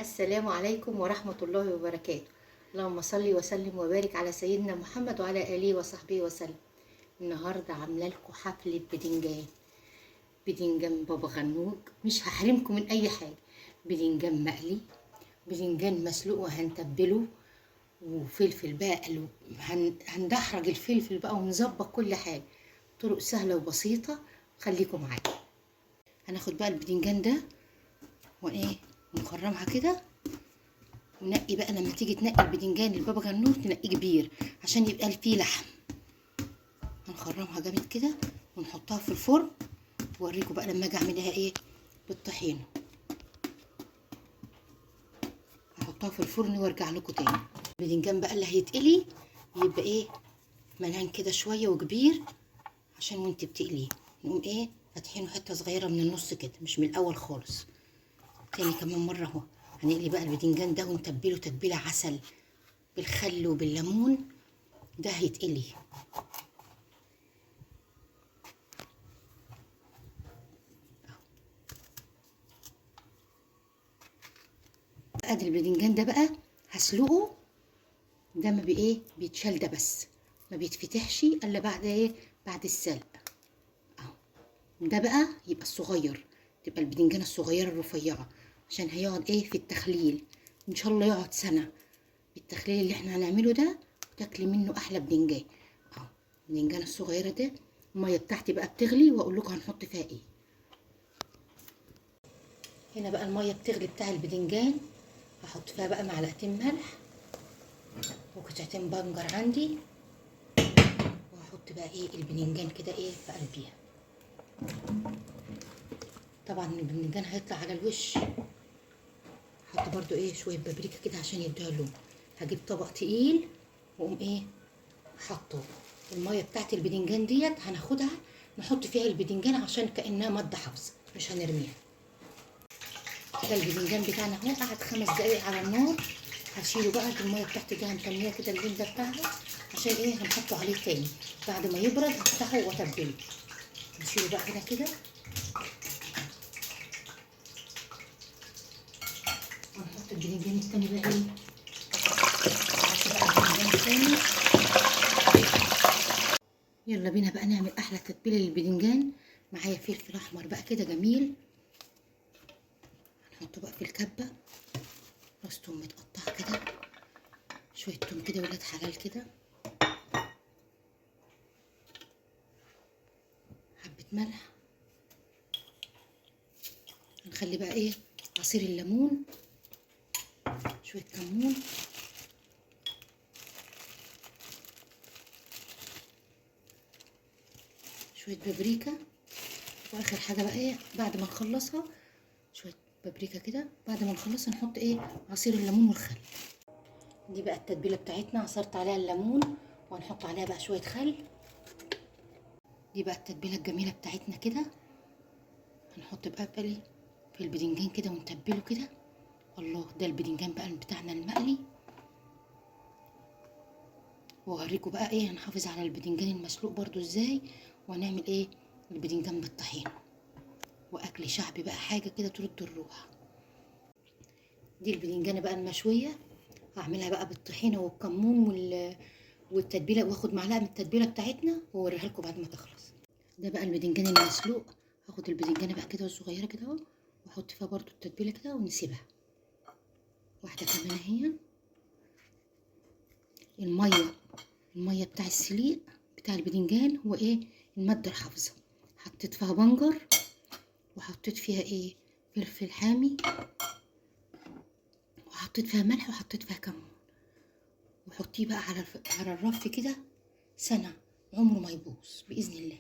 السلام عليكم ورحمة الله وبركاته. اللهم صل وسلم وبارك على سيدنا محمد وعلى آله وصحبه وسلم. النهاردة عاملة لكم حفلة بدنجان، بدنجان بابا غنوج، مش هحرمكم من أي حاجة. بدنجان مقلي، بدنجان مسلوق وهنتبله، وفلفل بقى هندحرج الفلفل بقى ونظبط كل حاجة. طرق سهلة وبسيطة، خليكم معايا. هناخد بقى البدنجان ده وايه نخرمها كده، ونقي بقى. لما تيجي تنقي البدنجان البابا غنوج تنقية كبير عشان يبقى فيه لحم. هنخرمها جامد كده ونحطها في الفرن، واوريكم بقى لما اجي اعملها ايه بالطحينه. هحطها في الفرن وارجع لكم تاني. البدنجان بقى اللي هيتقلي يبقى ايه ملان كده شوية وكبير، عشان وانت بتقليه نقوم ايه فاتحينه حتة صغيرة من النص كده، مش من الاول خالص. تاني كمان مرة اهو هنقلي بقى البدنجان ده ونتبله تتبيله عسل بالخل وبالليمون، ده هيتقلي. ادي البدنجان ده بقى هسلقه، ده ما بايه بيتشال ده بس، ما بيتفتحش الا بعد ايه، بعد السلق اهو. ده بقى يبقى الصغير، تبقى البدنجانه الصغيرة الرفيعة، عشان هيقعد ايه في التخليل ان شاء الله، يقعد سنة بالتخليل اللي احنا هنعمله ده، وتاكلي منه احلى بدنجان اهو. البدنجانه الصغيرة ده المية بتاعتي بقى بتغلي، واقول لكم هنحط فيها ايه. هنا بقى المية بتغلي بتاع البدنجان، هحط فيها بقى معلقتين ملح وقطعتين بنجر عندي، وهحط بقى ايه البدنجان كده ايه في قلبيها. طبعا البدنجان هيطلع على الوش. هحط برضو ايه شوية بابريكا كده عشان يديها لون. هجيب طبق تقيل واقوم ايه حاطه المية بتاعت البدنجان ديت، هناخدها نحط فيها البدنجان عشان كانها مادة حافظه، مش هنرميها. ده البدنجان بتاعنا اهو، قعد 5 دقايق على النار. هشيله بقى المية بتاعته دي، هنخليها كده اللون ده بتاعها، عشان ايه هنحطه عليه تاني بعد ما يبرد، هفتحه واتبله. نشيله بقى هنا كده، ونحط البدنجان التاني بقى ايه، نحط بقى البدنجان التاني. يلا بينا بقى نعمل احلى تتبيله للبدنجان. معايا فلفل احمر بقى كده جميل، هنحطه بقى في الكبه. راس توم متقطعه كده، شوية توم كده ولاد حلال كده، حبه ملح. هنخلي بقى ايه عصير الليمون، شوية كمون، شوية بابريكا، واخر حاجة بقى ايه بعد ما نخلصها شوية بابريكا كده. بعد ما نخلصها نحط ايه عصير الليمون والخل. دي بقى التتبيله بتاعتنا، عصرت عليها الليمون وهنحط عليها بقى شوية خل. دي بقى التتبيله الجميلة بتاعتنا كده. هنحط بقى بقلي في البدنجان كده ونتبله كده. الله، ده البدنجان بقى بتاعنا المقلي. واوريكم بقى ايه هنحافظ على البدنجان المسلوق برضو ازاي، وهنعمل ايه البدنجان بالطحينه، واكل شعبي بقى حاجة كده ترد الروح. دي البدنجانه بقى المشويه، هعملها بقى بالطحينه والكمون والتتبيله، واخد معلقه من التتبيله بتاعتنا واوريها لكم بعد ما تخلص. ده بقى البدنجان المسلوق، هاخد البدنجانه بقى كده الصغيرة كده اهو، واحط فيها برضو التتبيله كده ونسيبها. واحدة كمان اهي. المية بتاع السليق بتاع البدنجان هو ايه المادة الحافظة. حطيت فيها بنجر، وحطيت فيها ايه فلفل حامي، وحطيت فيها ملح، وحطيت فيها كمون. وحطيه بقى على الرف كده سنة، عمره ما يبوظ باذن الله.